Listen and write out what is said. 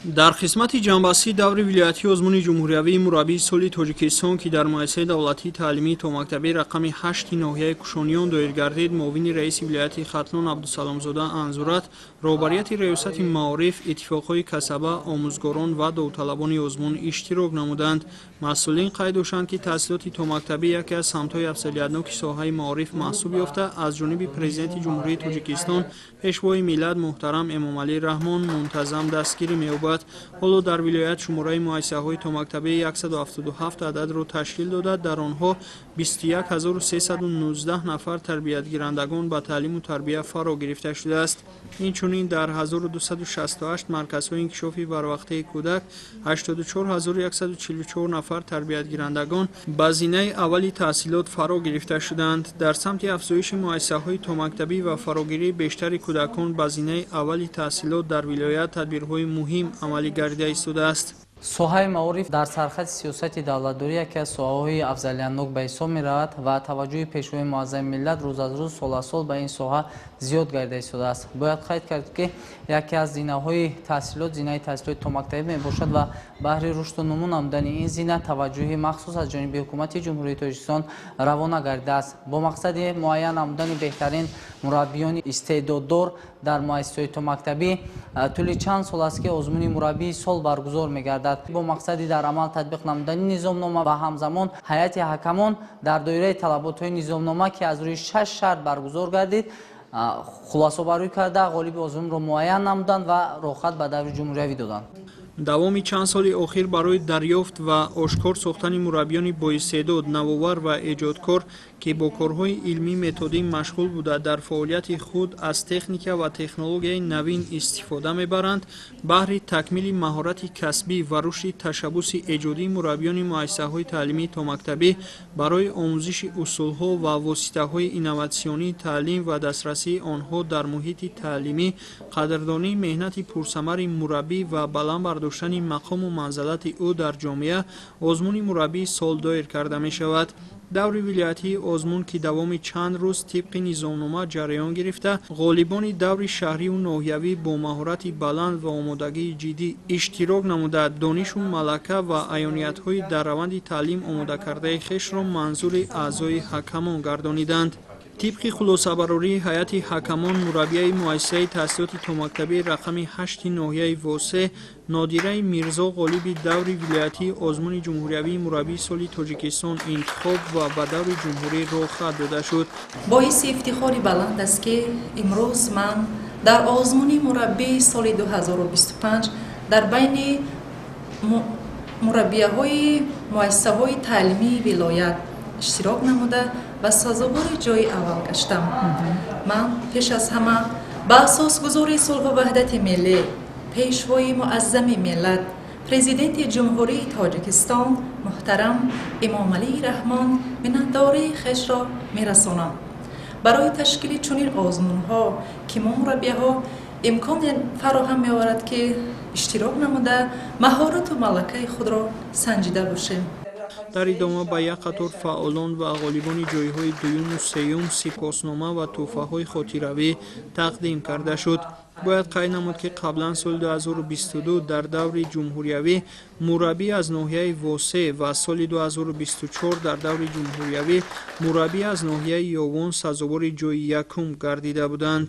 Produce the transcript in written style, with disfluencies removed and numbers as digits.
Дар қисмати ҷамъбастии даври вилоятии озмуни ҷумҳуриявии мураббии соли Тоҷикистон, ки дар муассисаи давлатии таълимии томактабӣ рақами 8 ноҳияи Кушониён доир гардид, муовини раиси вилояти Хатлон Абдусаломзода Анзурат, роҳбарияти Раёсати маориф, иттифоқҳои касаба, омӯзгорон ва довталабони озмун иштирок намуданд. Масъулин қайд доштанд, ки таҳсилоти томактабӣ яке аз самтҳои афзалиятноки соҳаи маориф маҳсуб ёфта, аз ҷониби Президенти Ҷумҳурии Тоҷикистон, Пешвои миллат муҳтарам Эмомалӣ Раҳмон мунтазам дастгирӣ меёбад. Ҳоло дар вилоят шумораи муассисаҳои томактабӣ 177 ададро ташкил дода, дар онҳо 21319 нафар тарбиятгирандагон ба таълиму тарбия фаро гирифта шудааст. Инчунин дар 1268 марказҳои инкишофи барвақтаи кӯдак 84144 нафар тарбиятгирандагон ба зинаи аввали таҳсилот фаро гирифта шудаанд. Дар самти афзоиши муассисаҳои томактабӣ ва фарогирии бештари кӯдакон ба зинаи аввали таҳсилот дар вилоят тадбирҳои муҳим амалӣ гардида истодааст. Соҳаи маориф дар сархати сиёсати давлатдорӣ яке аз соҳаҳои афзалиятнок ба ҳисоб меравад ва таваҷҷӯҳи Пешвои муаззами миллат рӯз аз рӯз, сол аз сол ба ин соҳа зиёд гардида истодааст. Бояд қайд кард, ки яке аз зинаҳои таҳсилот зинаи таҳсилоти томактабӣ мебошад ва баҳри рушду нумӯ намудани ин зина таваҷҷӯҳи махсус аз ҷониби Ҳукумати Ҷумҳурии Тоҷикистон равона гардидааст. Бо мақсади муайян намудани беҳтарин мураббиёни истеъдоддор дар муассисаҳои томактабӣ тӯли чанд сол аст, ки озмуни мураббии сол баргузор мегардад. Бо мақсади дар амал татбиқ намудани низомнома ва ҳамзамон ҳайати ҳакамон дар доираи талаботҳои низомнома, ки аз рӯи шаш шарт баргузор гардид, хулосабарӯй карда, ғолиби озмунро муайян намуданд ва роҳхат ба даври ҷумҳуриявӣ доданд. Давоми чанд соли охир барои дарёфт ва ошкор сохтани мураббиёни боистеъдод, навовар ва эҷодкор, ки бо корҳои илмӣ методӣ машғул буда, дар фаъолияти худ аз техника ва технологияи навин истифода мебаранд, баҳри такмили маҳорати касбӣ ва рушди ташаббуси эҷодии мураббиёни муассисаҳои таълимии томактабӣ барои омӯзиши усулҳо ва воситаҳои инноватсионии таълим ва дастрасии онҳо дар муҳити таълимӣ, қадрдонии меҳнати пурсамари мураббӣ ва баланд бардоштани мақому манзалати ӯ дар ҷомеа озмуни мураббии сол доир карда мешавад. Даври вилоятии озмун, ки давоми чанд рӯз тибқи низомнома ҷараён гирифта, ғолибони даври шаҳриву ноҳиявӣ бо маҳорати баланд ва омодагии ҷиддӣ иштирок намуда, донишу малака ва аёниятҳои дар раванди таълим омодакардаи хешро манзури аъзои ҳакамон гардониданд. Тибқи хулосабарории ҳайати ҳакамон, мураббияи муассисаи таҳсилоти томактабии рақами 8 ноҳияи Восе Нодираи Мирзо ғолиби даври вилоятии озмуни ҷумҳуриявии мураббии соли Тоҷикистон интихоб ва ба даври ҷумҳурӣ роҳхат дода шуд. Боиси ифтихори баланд аст, ки имрӯз ман дар озмуни мураббии соли 2025 дар байни мураббияҳои муассисаҳои таълимии вилоят иштирок намуда ва сазовори ҷои аввал гаштам. Ман пеш аз ҳама ба асосгузори сулҳу ваҳдати миллӣ, Пешвои муаззами миллат, Президенти Ҷумҳурии Тоҷикистон муҳтарам Эмомалӣ Раҳмон миннатдории хешро мерасонам барои ташкили чунин озмунҳо, ки мо мураббияҳо имкон фароҳам меоварад, ки иштирок намуда, маҳорату малакаи худро санҷида бошем. Дар идома ба як қатор фаъолон ва ғолибони ҷойҳои дуюму сеюм сипоснома ва тӯҳфаҳои хотиравӣ тақдим карда шуд. Бояд қайд намуд, ки қаблан соли 2022 дар даври ҷумҳуриявӣ мураббӣ аз ноҳияи Восе ва соли 2024 дар даври ҷумҳуриявӣ мураббӣ аз ноҳияи Ёвон сазовори ҷойи якум гардида буданд.